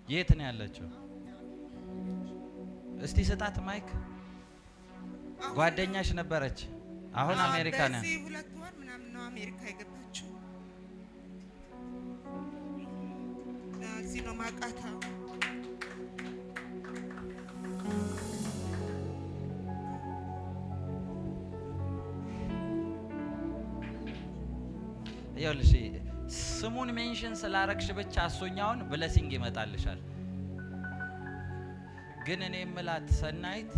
የት ነው ያለችው? እስቲ ስጣት mic። ጓደኛሽ ነበረች፣ አሁን አሜሪካ ነው። በዚህ 2 ወር ምናምን ነው አሜሪካ የገባችው። እና እዚህ ነው ማቃታ። ይኸውልሽ ስሙን mention ስላረግሽ ብቻ እሱኛውን blessing ይመጣልሻል። ግን እኔ የምላት ሰናይት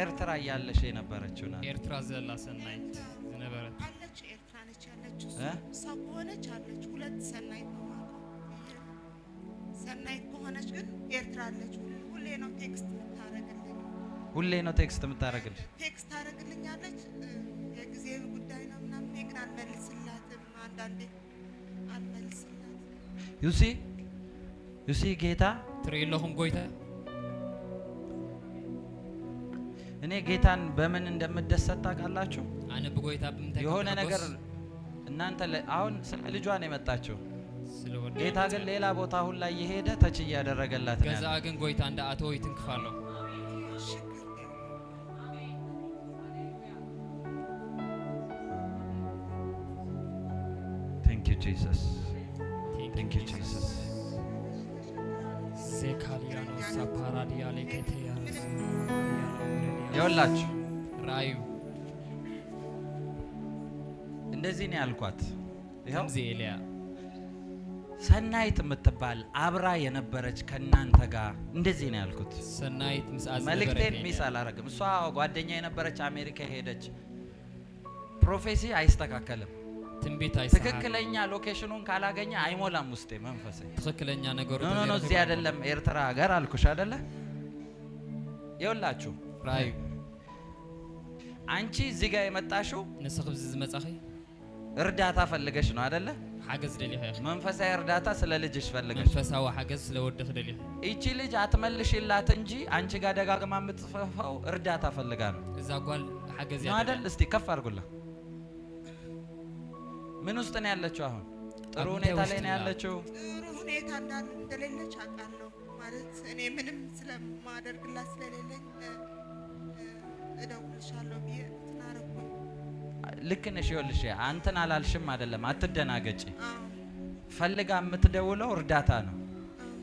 ኤርትራ እያለሽ የነበረችው ናት። ኤርትራ ዘላ ሰናይት ዝነበረት። አለች፣ ኤርትራ ነች ያለችው። እ? እሷ ከሆነች አለች። ሁለት ሰናይት ነው የማውቀው። ሰናይት ከሆነች ግን ኤርትራ አለች። ሁሌ ነው text የምታደርግልኝ። ሁሌ ነው text የምታደርግልሽ። Text ታደርግልኛለች። የጊዜ ጉዳይ ነው ምናምን። እኔ ግን አልመልስላትም። አንዳንዴ አልመልስላትም። You see, you see ጌታ። ትርኢ ኣለኹም ጎይታ። እኔ ጌታን በምን እንደምደሰት ታውቃላችሁ? ኣነ ብጎይታ ብምንታይ የሆነ ከም ነገር ዝሕጎስ? እናንተ አሁን ስለ ልጇ ነው የመጣችው። ስለ ወዳ። ጌታ ግን ሌላ ቦታ ሁላ እየሄደ touch እያደረገላት ነው ገዛኣ ያለው። ግን ጎይታ እንዳኣተወ ይትንክፍ ኣሎ። ሽግር። Thank you, Jesus. Thank you, Jesus. ዜካሊያኖ ሳፓራዲያ ሌኬቴያኖስ። ይኸውላችሁ፣ ራእዩ። እንደዚህ ነው ያልኳት። ይኸው ከምዚ ኤልያ። ሰናይት የምትባል አብራ የነበረች ከእናንተ ጋር፣ እንደዚህ ነው ያልኩት። ሰናይት ምስኣ ዝነበረት። መልእክቴን ኤልያ። Miss አላረግም። እሷ ጓደኛ የነበረች አሜሪካ ሄደች። Prophecy አይስተካከልም። ትንቢት ኣይሰሓቅ። ትክክለኛ location ኑን ካላገኘ አይሞላም ውስጤ መንፈሴ። ትክክለኛ ነገሩ No, no, no፣ እዚህ አይደለም፣ ኤርትራ ሀገር አልኩሽ አይደለ? ይኸውላችሁ፣ ራእዩ። አንቺ እዚህ ጋር የመጣሽው ንስኺ ብዚ ዝመጻኺ እርዳታ ፈልገሽ ነው አይደለ? ሓገዝ ደሊኻ ኢኺ። መንፈሳዊ እርዳታ ስለ ልጅሽ ፈልገሽ። መንፈሳዊ ሓገዝ ስለ ወድኺ ደሊኺ። ይቺ ልጅ አትመልሽላት እንጂ አንቺ ጋር ደጋግማ የምትጽፈው እርዳታ ፈልጋ ነው። እዛ ጓል ሓገዝ ነው እያ። አይደል? እስቲ ከፍ አድርጉላ። ምን ውስጥ ነው ያለችው አሁን? ጥሩ ኣብ ሁኔታ ምንታይ ላይ ውስጥ ነው ነው? ያለችው? ጥሩ ሁኔታ እንደሌለች አውቃለሁ። ማለት እኔ ምንም ስለማደርግላት ስለሌለኝ እደውልልሻለሁ ብዬ እንትን አደረኩኝ። ልክ ነሽ። ይኸውልሽ አንተን አላልሽም አይደለም፣ አትደናገጪ። አዎ። ፈልጋ የምትደውለው እርዳታ ነው።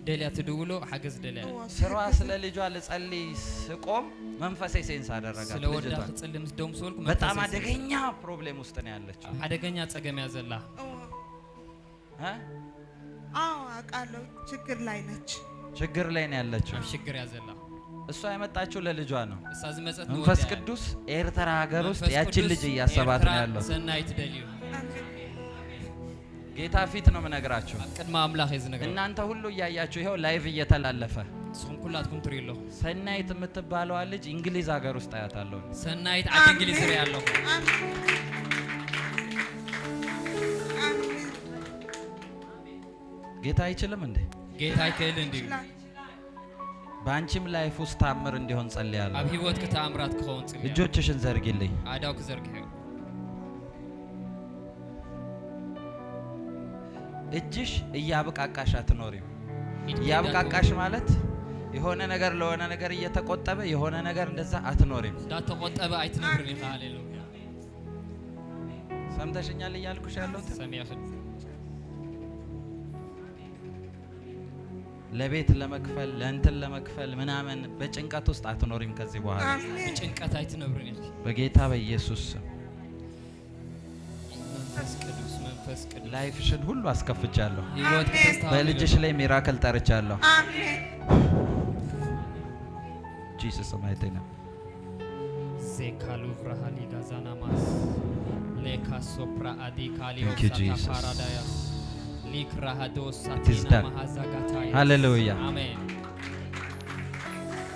ደልያ ትድውሎ ሓገዝ ደልያ። እዋ፣ ስሯ ስለ ልጇ ልጸልይ ስቆም መንፈሴ sense አደረጋት። ስለ ወዳ ልጅቷ ክፅሊ ምስ ደው ምስ በልኩ በጣም መንፈሰይ አደገኛ problem ውስጥ ነው ያለችው። ሓደገኛ ፀገም እያ ዘላ። እዋ። እ? አዎ፣ አውቃለሁ። ችግር ላይ ነች። ችግር ላይ ነው ያለችው። ኣብ ሽግር እያ ዘላ። እሷ የመጣችው ለልጇ ነው። እሳ ዝመፀት መንፈስ ንወዳ እያ። ቅዱስ ኤርትራ ሀገር ውስጥ መንፈስ ያችን ቅዱስ ልጅ እያሰባት ኤርትራ ነው ያለው። ሰናይት ደልዩ። አሜን። ጌታ ፊት ነው የምነግራችሁ። ኣብ ቅድሚ ኣምላኽ እየ ዝነግረ። እናንተ ሁሉ እያያችሁ ይኸው live እየተላለፈ ንስኹም ኩላትኩም ትርእዩ ኣለኹም። ሰናይት የምትባለዋ ልጅ እንግሊዝ ሀገር ውስጥ አያታለሁ። ሰናይት ዓዲ እንግሊዝ ርኢ ኣለኹ። አሜን። አሜን። ጌታ አይችልም እንዴ? ጌታ ይክእል እንድዩ? ይችላል። በአንቺም life ውስጥ ታምር እንዲሆን ጸልያለሁ። ኣብ ሂወት ክተኣምራት ክኸውን ፅልያ። እጆችሽን ዘርጊልኝ። ኣዳው ክዘርግሐ። እጅሽ እያብቃቃሽ አትኖሪም። እያብቃቃሽ ማለት የሆነ ነገር ለሆነ ነገር እየተቆጠበ የሆነ ነገር እንደዛ አትኖሪም። እንዳተቆጠበ ኣይትነብርን ኢኻ። ሃሌሉያ። ሰምተሽኛል እያልኩሽ ያለሁት? ሰሚዕኽን። ለቤት ለመክፈል፣ ለእንትን ለመክፈል ምናምን በጭንቀት ውስጥ አትኖሪም ከዚህ በኋላ። አሜን። ብጭንቀት ኣይትነብርን ኢኺ። በጌታ በኢየሱስ ስም። መንፈስ ቅዱስ፣ መንፈስ ቅዱስ። Life ሽን ሁሉ አስከፍቻለሁ። ሂወት ክተስተኻኽል። በልጅሽ ላይ miracle ጠርቻለሁ። አሜን። Jesus mighty name. ዜካሉ ብርሃሊ ጋዛናማስ ሌካ ሶፕራ አዲ ካሊዮ። Thank you, Jesus. ፓራዳያስ ሊክራሃዶስ። It is ሳቲና done. ማሃዛጋታያ። ሃሌሉያ። አሜን።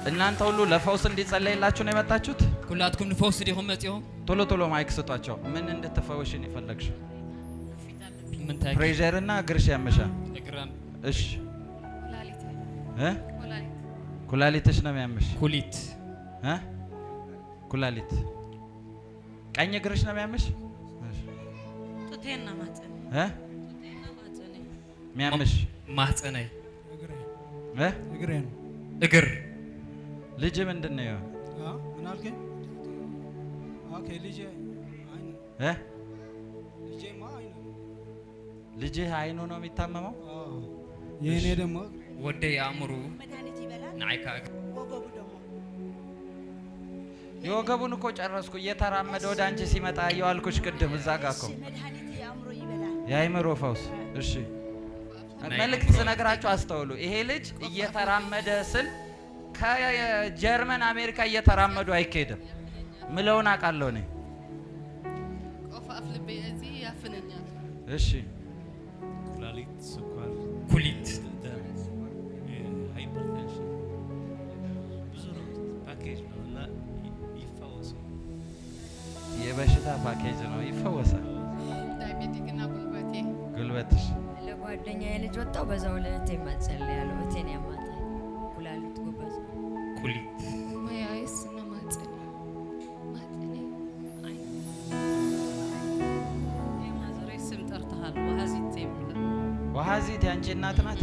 እናንተ ሁሉ ለፈውስ እንዲጸለይላችሁ ነው የመጣችሁት? ኩላትኩም ንፈውሲ ዲኹም መፂኹም? ቶሎ ቶሎ mic ስጧቸው። ምን እንድትፈወሽ ነው የፈለግሽው? ምንታይ? Pressure እና እግርሽ ያምሻል። እግረም። እሺ። ኩላሊት። እ? ኩላሊት። ኩላሊትሽ ነው የሚያምሽ? ኩሊት። እ? ኩላሊት፣ ቀኝ እግርሽ ነው የሚያምሽ? እሺ። ጡቴና ማህፀኔ። እ? ጡቴና ማህፀኔ። የሚያምሽ? ማህፀነይ እ እግሬ ነው። እግር። ልጅ ምንድን ነው? ምን አልከኝ? Okay፣ ልጄ አይን እ ልጄማ አይኑ ነው። ልጅህ አይኑ ነው የሚታመመው? አዎ። የእኔ ደግሞ ወደይ ኣእምሩ መድኃኒት ይበላል። ንዓይካ እግሪ። ወገቡ ደግሞ። የወገቡን እኮ ጨረስኩ። እየተራመደ ወደ አንቺ ሲመጣ አየሁ አልኩሽ ቅድም እዛ ጋ እኮ። እሺ፣ መድኃኒት የአእምሮ ይበላል። የአእምሮ ፈውስ። እሺ፣ ናይ መልእክት ኣእምሮ ስነግራችሁ አስተውሉ። ይሄ ልጅ እየተራመደ ስል ከጀርመን አሜሪካ እየተራመዱ አይካሄድም። ምለውን አውቃለሁ እኔ። ቆፍ ኣፍ ልበይ እዚ ያፍነኛል። እሺ። ኩላሊት፣ ስኳር፣ ኩሊት። ደም፣ hypertension፣ ብዙ ነው። ፓኬጅ ነው እና ይፈወሱ። የበሽታ ፓኬጅ ነው፣ ይፈወሳል። Diabetic እና ጉልበቴ። ጉልበትሽ። ለጓደኛዬ ልጅ ወጣው፣ በዛው ለእህቴ እጸልያለሁ። እህቴን ያማታል። ኩላሊት፣ ጉበት። ኩሊት። My eyes እና ማህፀኔ ማህፀኔ ዓይን። የማዘሬ ስም ጠርተሃል። ወሃዚት የምብላ። ወሃዚት ያንቺ እናት ናት?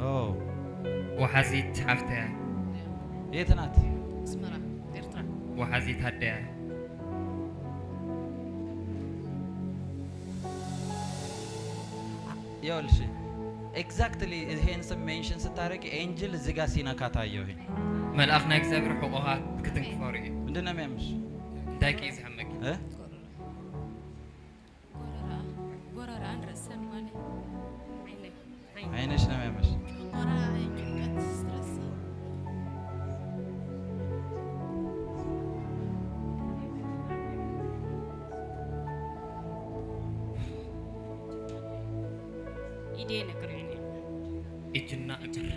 ኦ። ወሓዚት ሓፍተያ። የት ናት? ኣስመራ ኤርትራ። ወሓዚት ኣደያ። ይኸውልሽ፣ exactly ይሄን ስም mention ስታደርጊ angel እዚህ ጋር ሲነካ ታየሁኝ። መልኣኽ ናይ እግዚኣብሔር ሕቆኻ ክትንክፎ ርኢ። ምንድን ነው የሚያምሽ? እንታይ ከ እዩ ዝሕመኪ? እ? ጎረራን ርእሰን ማለት ዓይነይ። አይንሽ ነው የሚያምሽ። ጨጓራ፣ ጭንቀት፣ stress። ኢዴ ነግሬኒ። እጅና እግር።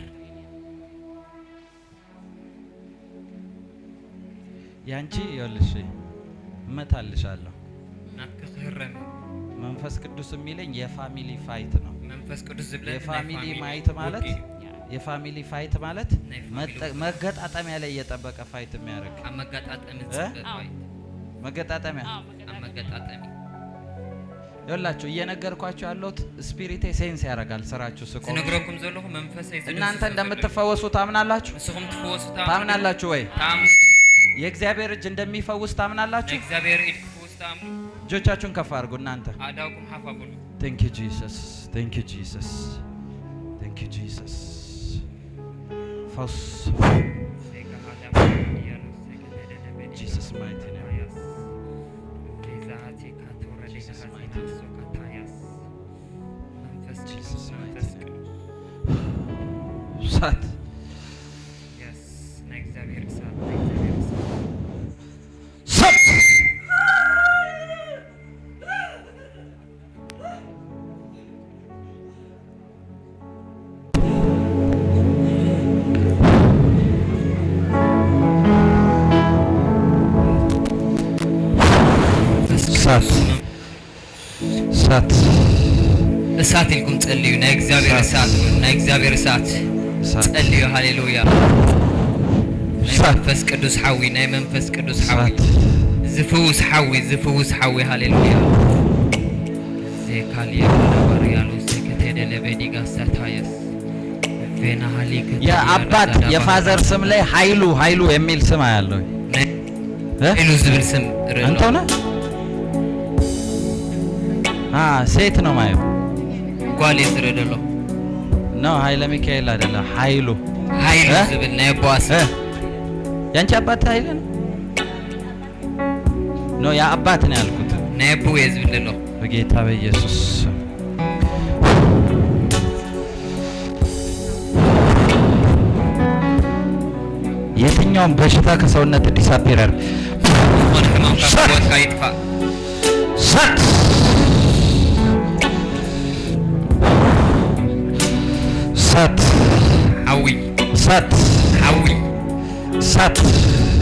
ያንቺ ይኸውልሽ እመታልሻለሁ። ናትክ ክህረም። መንፈስ ቅዱስ የሚለኝ የ family fight ነው። መንፈስ ቅዱስ ዝብለኒ ናይ የ family family might ማለት ውግእ እዩ። የ family fight ማለት ናይ family መገጣጠሚያ ላይ እየጠበቀ fight የሚያደርግ። ኣብ መጋጣጠሚ እ? ዝፅበ አዎ። fight። መገጣጠሚያ። ኣብ መገጣጠሚ። ይኸውላችሁ፣ እየነገርኳችሁ ያለሁት spirit ኤ sense ያደርጋል ስራችሁ ስቆም። ዝነግረኩም ዘለኹ መንፈሰይ ዝድህስሶ እናንተ ዘሎ እዩ። እንደምትፈወሱ ታምናላችሁ? ንስኹም ትፍወሱ ተኣምኑ? ታምናላችሁ ወይ? ተኣምኑ? የእግዚአብሔር እጅ እንደሚፈውስ ናይ ታምናላችሁ? እግዚኣብሔር ኢድ ክፍውስ ተኣምኑ? እጆቻችሁን ከፍ አድርጉ እናንተ። ኣእዳውኩም ሓፍ ኣበሉ። Thank you Jesus, thank you Jesus, thank you Jesus። ፈውስ። Jesus mighty name. Jesus mighty name. Jesus mighty name. እሳት። ናይ እግዚኣብሔር እሳት፣ ናይ እግዚኣብሔር እሳት። እሳት። እሳት፣ እሳት። እሳት ኢልኩም ጸልዩ። ናይ እግዚአብሔር እሳት፣ ናይ እግዚአብሔር እሳት። እሳት። ጸልዩ። ሃሌሉያ። ናይ እሳት። መንፈስ ቅዱስ ሓዊ፣ ናይ መንፈስ ቅዱስ ሓዊ። እሳት። ዝፍውስ ሓዊ፣ ዝፍውስ ሓዊ። ሃሌሉያ። ዜካልየ ካዳባርያሉ ሴከቴደለበዲጋሳታየስ ቬናሃሊ። የአባት የ father ስም ላይ ኃይሉ ኃይሉ የሚል ስም አያለሁ እ? ኃይሉ ዝብል ስም ርኢ። አንተ ነህ? አ ሴት ነው ማየው። ጓል እየ ዝርኢ ዘሎ። ነው ኃይለ ሚካኤል አይደለም፣ ኃይሉ። ኃይሉ እ? ዝብል ናይ ኣቦዋ እ? ስም። ያንቺ አባት ኃይለ ነው? No፣ የአባት ነው ያልኩት። ናይ ኣቦ እየ ዝብል ዘሎ። በጌታ በኢየሱስ ስም። የትኛውም በሽታ ከሰውነት disappear ያድርግ። ዝኾነ ሕማም ካብ ህይወትካ ይጥፋእ። እሳት፣ እሳት። ሓዊ። እሳት። ሓዊ። እሳት።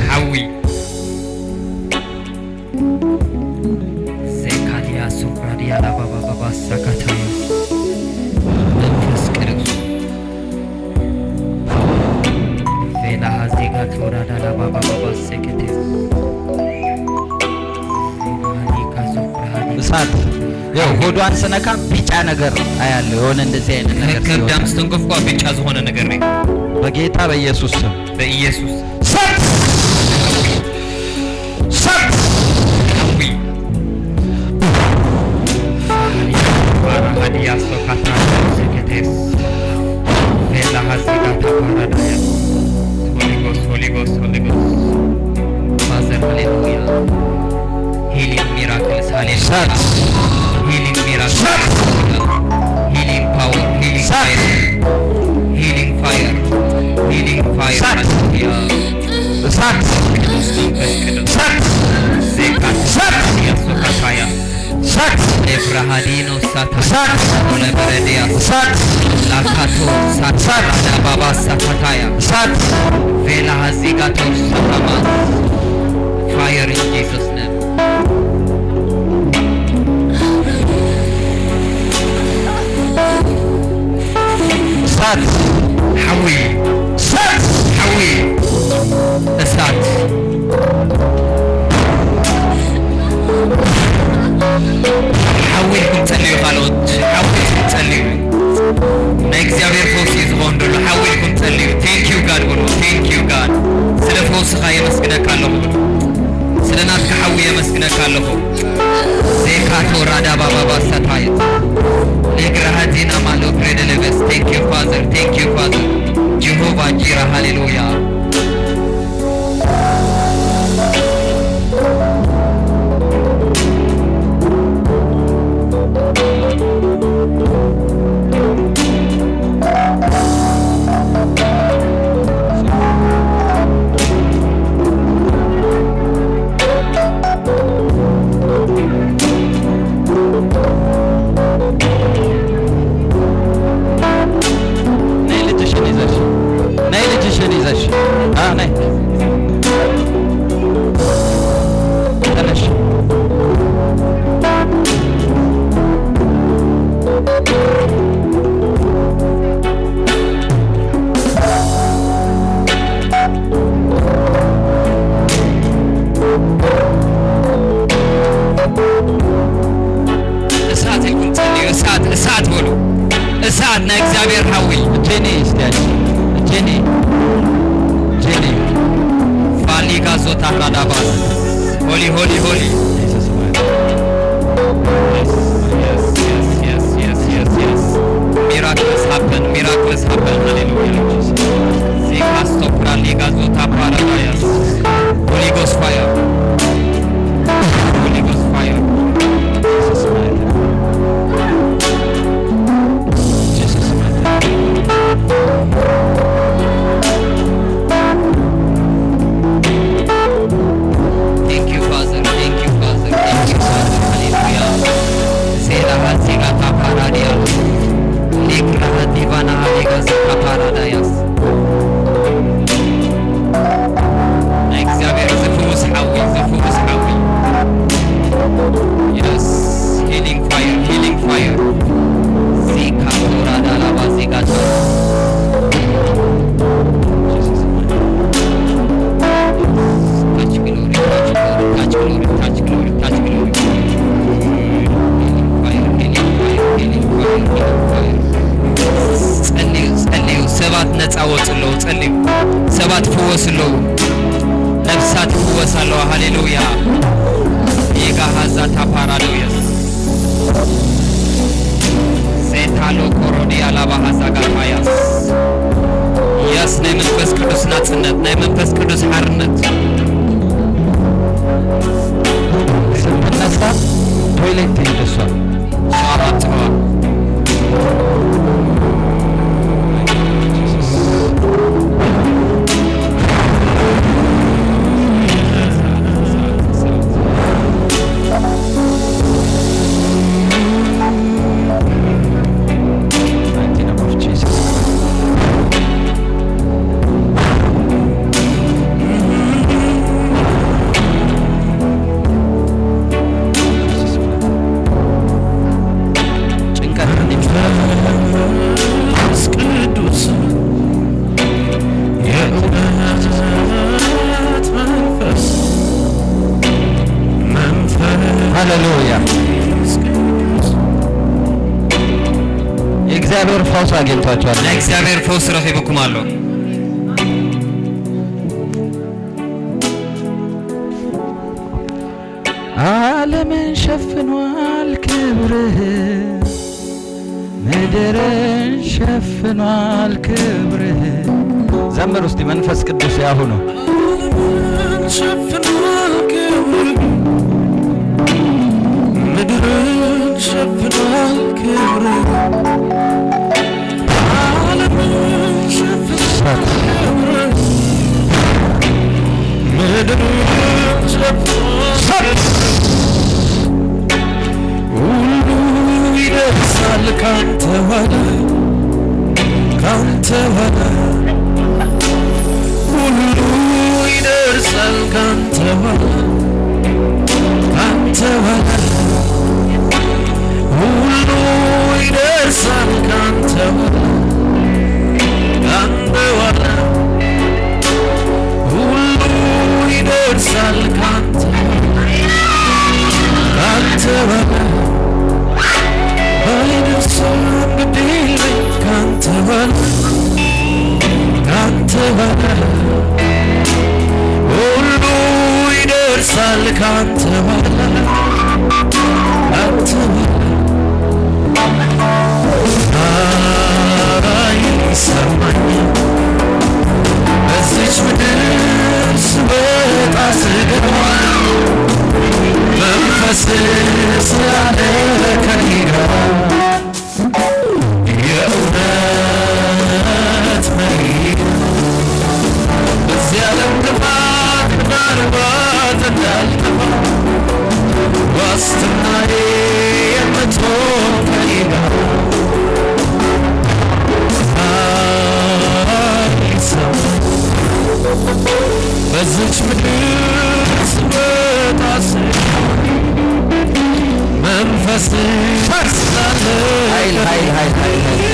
ሓዊ። ዜካልያ ሱፍራድያ ላባባባባ ሳካታያ መንፈስ ቅዱስ ቬላሃ ዜጋ ቶራዳ ላባባባባ ሴኬቴስ ዜናሃሊካ ሱፍራሃዲ። እሳት። ያው ሆዱ ሆዷን ስነካ ቢጫ ነገር አያለሁ። የሆነ እንደዚህ አይነት ነገር ከብዳ ሲወጣ ምስ ተንከፍኳ ብጫ ዝኾነ ነገር ርኢ። በጌታ በኢየሱስ ስም በኢየሱስ ሰት ሰት ሓዊ ፓራሃዲያሶ ካትራሴኬቴስ ቬላ ሃዚጋታ ፓራዳያስ። Holy Ghost, Holy Ghost, Holy Ghost, Father, ሃሌሉያ። Healing miracles, ሃሌሉያ። ሰት Healing miracles, healing power, healing ሰት fire, healing fire, healing fire. ሰት ሃሌሉያ። እሳት ቅዱስ መንፈስ ቅዱስ ሰት ዜካት ሰት ያሶካታያ ሰት ኤብራሃዲኖ ሳታ እሳት ኦለበረዲያስ እሳት ላካቶ እሳት ሳታዳ ባባ ሳታታያ እሳት ቬላ ሀዚጋቶ ሳታማስ። Fire in Jesus' name. እሳት ሓዊ እሳት ሓዊ እሳት። ሓዊ ኢልኩም ጸልዩ። ካልኦት ሓዊ ኢልኩም ጸልዩ። ናይ እግዚኣብሔር ፈውሲ እዩ ዝኸውን ደሎ። ሓዊ ኢልኩም ጸልዩ። Thank you, God በሉ። Thank you, God. ስለ ፈውስኻ የመስግነካ ኣለኹ በሉ። ስለ ናትካ ሓዊ የመስግነካ ኣለኹ። ዜካቶ ራዳ ባባባ ሰታየ ለግራሃዚና ማሎ ክሬደለበስ። Thank you, Father. Thank you, Father. Jehovah Jireh, ሃሌሉያ። ነይ ልጅሽን ይዘሽ፣ ነይ ልጅሽን ይዘሽ። ነይ፣ ተነሽ። እሳት ኢልኩም ጸልዩ። እሳት፣ እሳት በሉ። እሳት፣ ናይ እግዚኣብሔር ሓዊ። እጄኔ እስቲ አንቺ እጄኔ እጄኔ ፋሊጋ ዞታ ራዳባስ። Holy, holy, holy. Jesus mighty. Yes, yes, yes, yes, yes, yes. Miracles happen, miracles happen. Hallelujah. Zikastopra ligazota paradayas. Holy Ghost fire. Holy Ghost fire. Jesus mighty. Jesus mighty. Thank you, Father. Thank you, Father. Thank you, Father. Hallelujah. Zela hazigata paradia. Likraha divana haligazota paradayas. ናይ እግዚኣብሔር ዝፍውስ ሓዊ፣ ዝፍውስ ሓዊ። Yes, healing fire, healing fire. ዚካቶራ ዳላባ ዚጋታ። Jesus mighty. Touch glory, touch glory, touch glory, touch glory, touch glory. Healing fire, healing fire, healing fire, healing fire. ጸልዩ፣ ጸልዩ። ሰባት ነፃ ወጡ ኣለዉ። ጸልዩ። ሰባት ፍወስ ኣለዉ። ነፍሳት ይፍወስ ኣለዋ። ሃሌሉያ። የጋሃዛ ታፓራዶየስ ዜታሎ ኮሮዲ አላባሃዛ ጋፋያስ። Yes, ናይ መንፈስ ቅዱስ ናጽነት፣ ናይ መንፈስ ቅዱስ ሓርነት። ስትነሳ toilet ትሄድ እሷ። ሻወር አምጽዋ። Jesus. Mighty name of Jesus. Jesus. የእግዚአብሔር ፈውስ አግኝቷቸዋል። ናይ እግዚኣብሔር ፈውስ ረኺብኩም ኣሎ። ዓለምን ሸፍኗል ክብርህ፣ ምድርን ሸፍኗል ክብርህ። ዘምር ውስጥ መንፈስ ቅዱስ ያሁኑ ሸፍኗል ክብርህ፣ ምድርን ሸፍኗል ክብርህ፣ ዓለምን ሸፍኗል ክብርህ፣ ምድርን ሸፍኗል። ሁሉ ይደርሳል ካንተ ኋላ፣ ካንተ ኋላ፣ ሁሉ ይደርሳል ካንተ ኋላ፣ ካንተ ኋላ፣ ሁሉ ይደርሳል ካንተ ኋላ፣ ካንተ ኋላ፣ ሁሉ ይደርሳል ካንተ ኋላ፣ ካንተ ኋላ። ባይደርስም ግድ የለኝ ካንተ ኋላ፣ ካንተ ኋላ፣ ሁሉ ይደርሳል ካንተ ኋላ፣ ካንተ ኋላ። አይ ይሰማኛል በዚች ምድር ስወጣ ስገባ መንፈስ ስላለ ከኔ ጋር የእውነት መሪ። በዚህ ዓለም ክፋት ምናልባት እንዳልጠፋ ዋስትናዬ የምትሆን ከኔ ጋር። አይ ይሰማኛል በዚች ምድር ስወጣ ስገባ መንፈስ ስላለ ኃይል ኃይል ኃይል ኃይል ኃይል።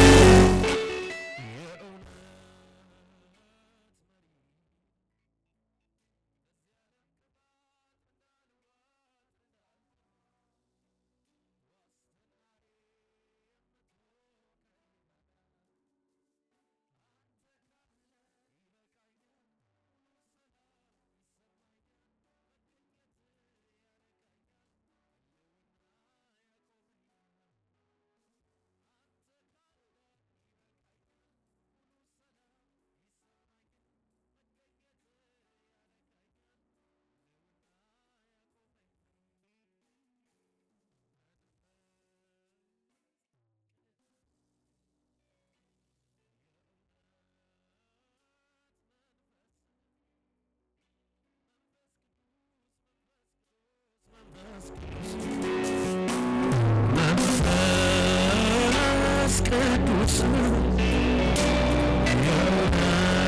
መንፈስ ቅዱስ፣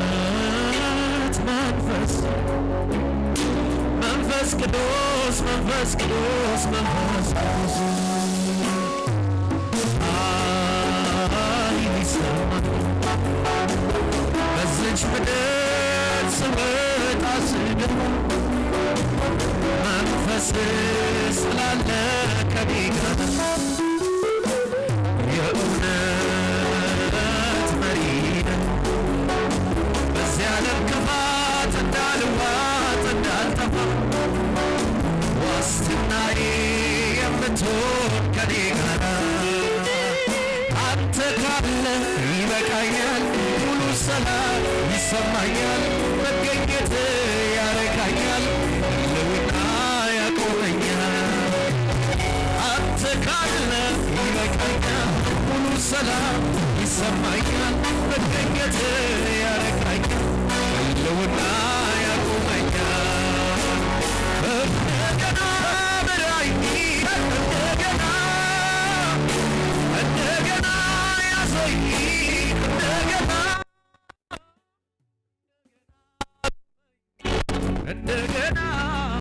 የእውነት መንፈስ፣ መንፈስ ቅዱስ፣ መንፈስ ቅዱስ፣ መንፈስ ቅዱስ። አይ ይሰማል በዚች ምድር ስወጣ ስገባ መንፈስ ስላለ ከኔ ጋር የእውነት መሪ ነህ። በዚህ ዓለም ክፋት እንዳልዋጥ እንዳልጠፋ ዋስትናዬ የምትሆን ከኔ ጋር። አንተ ካለ ይበቃኛል፣ ሙሉ ሰላም ይሰማኛል፣ መገኘት ያረካኛል፣ ህልውና ያቆመኛል። አንተ ካለ ይበቃኛል፣ ሙሉ ሰላም ይሰማኛል፣ መገኘት ያረካኛል፣ ህልውና ያቆመኛል። እንደገና ምራኝ፣ እንደገና፣ እንደገና ያዘኝ።